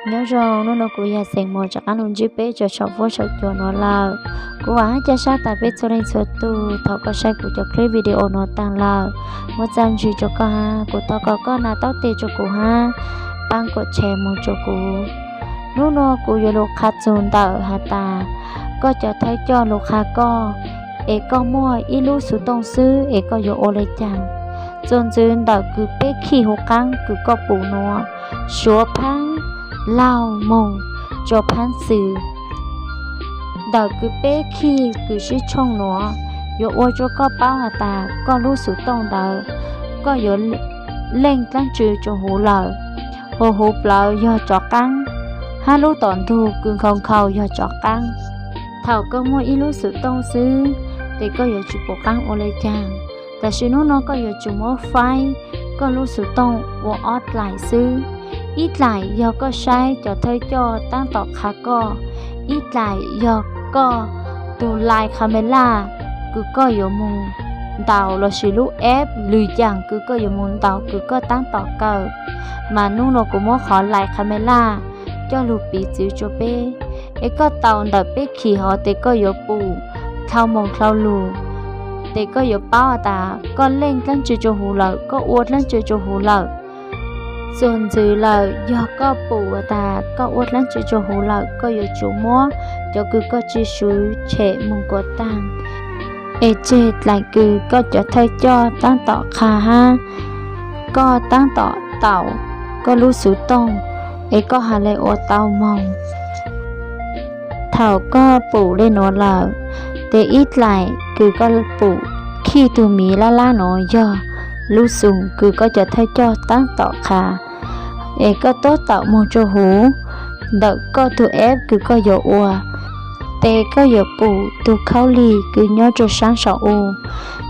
Nyob zoo, hnub no kuv yog Xeem Muas rov qab los ntsib peb rau saum fuab saum cua no lawm. Kuv vam hab ca sab tas peb txhua leej txhua tug thaum koj saib kuv cov clip video no taag lawm, muaj txaj ntsig rau koj hab, kuv thov kom koj nas taub teg rau kuv hab paab kuam tshee moog rau kuv. Hnub no kuv yuav lug qha txug ntawm has tas koj cov thawj coj lug qha koj, es koj muaj ib lub xuv tooj xwb es koj yuav ua le caag. Txuas ntxiv ntawm kws peb khij huv qaab kws koj pum nuav, Suav Phaab, Laug Moog, Tsua Phaab Xwm. Ntawm kws peb khij kws sib tshooj nuav yuav ua rua koj paub has tas koj lub xuv tooj ntawd koj yuav leej dlaab tsi rua huv lawm. Huv huv plawv yog tsov qaab, hab lub tom ntug kws nkhaus nkhaus yog tsov qaab. Thaum koj muaj ib lub xuv tooj xwb, tes koj yuav tsum pum qaab ua le caag. Tab sis hnub no koj yuav tsum muab faib koj lub xuv tooj ua ob dlaim xwb. Ib dlaim yog koj saib cov thawj coj taab tom qha koj, ib dlaim yog koj tug lais khamera kws koj yuav moog ntaus lossis lub app lwm yaam kws koj yuav moog ntaus kws koj taab tom kaw. Mas hnub no kuv muab qhov lais khamera coj lug piv txwv rua peb, es koj taus ntawm peb khij hov tes koj yuav pum dlhau moog dlhau lug, tes koj yuav paub tas koj leej dlaab tsi rua huv lawm, koj ua dlaab tsi rua huv lawm. Txuas ntxiv lawm yog koj pum tas koj ua dlaab tsi rua huv lawm, koj yuav tsum muab cov kws koj tsi swv tshem moog kuas taag, es tseg dlaim kws koj cov thawj coj taab tom qha hab koj taab tom taus koj lub xuv tooj, es koj has le ua tau moog. Thaum koj pum le nuav lawm, tes ib dlaim kws koj pum khij tug miv lab lab nuav yog lub xum kws koj cov thawj coj taab tom qha, es koj tuab taum moog rua huv ntawm koj tug app kws koj yuav ua, tes koj yuav pum tug khaub lig kws nyob rua saab saum u,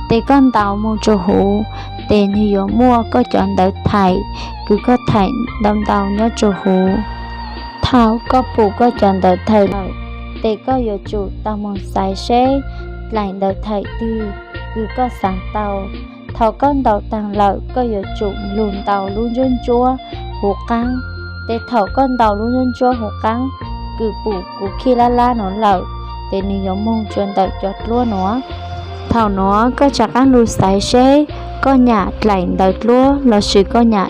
tes koj ntaus moog rua huv, tes nwg yuav muaj koj cov ntawv thaim kws koj thaim ntau ntau nyob rua huv. Thaum koj pum koj cov ntawv thaim lawm, tes koj yuav tsum tau moog xaiv seb dlaim ntawv thaim twg kws koj xaav tau. Thaum koj ntaus taag lawm, koj yuav tsum lug ntaus lub ntsuab ntsuab huv qaab. Tes thaum koj ntaus lub ntsuab ntsuab huv qaab kws pum kuv khij lab lab nuav lawm, tes nwg yuav moog rua ntawm cov dluab nuav. Thaum nuav koj rov qaab lug xaiv seb koj nyam dlaim ntawv dluab lossis koj nyam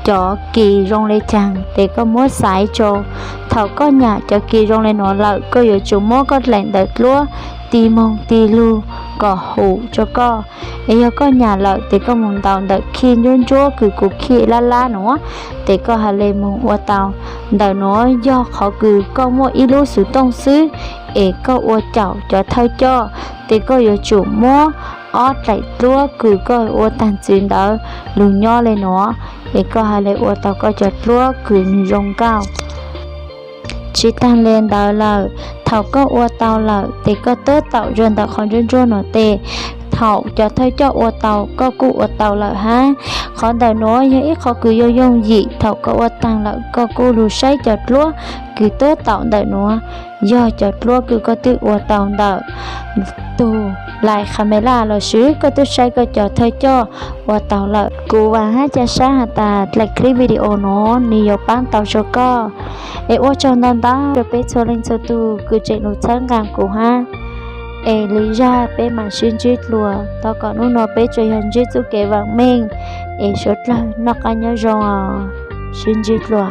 cov kis zoo le caag, tes koj muab xaiv rua. Thaum koj nyam cov kis zoo le nuav lawm, koj yuav tsum muab koj dlaim ntawv dluab tig moog tig lug kom hum rua koj. Es yog koj nyam lawm, tes koj moog ntaus ntawm khij ntsuab ntsuab kws kuv khij lab lab nuav, tes koj has le moog ua tau. Ntawm nuav yog qhov kws koj muaj ib lub xuv tooj xwb, es koj ua caum cov thawj coj, tes koj yuav tsum muab ob dlaim dluab kws koj ua taag txwv ntawd lug nyob le nuav, es koj has le ua tau koj cov dluab kws nwg zoo nkauj. Tsi taag le ntawd lawm, thaum koj ua tau lawm, tes koj tuab taum rua ntawm qhov ntsuab ntsuab nuav tes, thaum cov thawj coj ua tau, koj kuj ua tau lawm hab. Qhov ntawm nuav yog ib qhov kws yooj yooj yim, thaum koj ua taag lawm, koj kuj lug saib cov dluab kws tuab taum ntawm nuav, yog cov dluab kws koj twb ua tau ntawm tug lais khamera lossis koj twb saib koj cov thawj coj ua tau lawm. Kuv vam hab ca sab has tas dlaim clip video nuav nwg yuav paab tau rua koj. Es ua tsaug ntau ntau rua peb txhua leej txhua tug kws tseem lug txhawb nqaa kuv hab. Es lwm zag peb maam sib ntsib dlua. Thov kom nub nua peb tsuas yog ntsib txuj kev vaam meej, es suav dlawg noj qaab nyob zoo os. Sib ntsib dlua.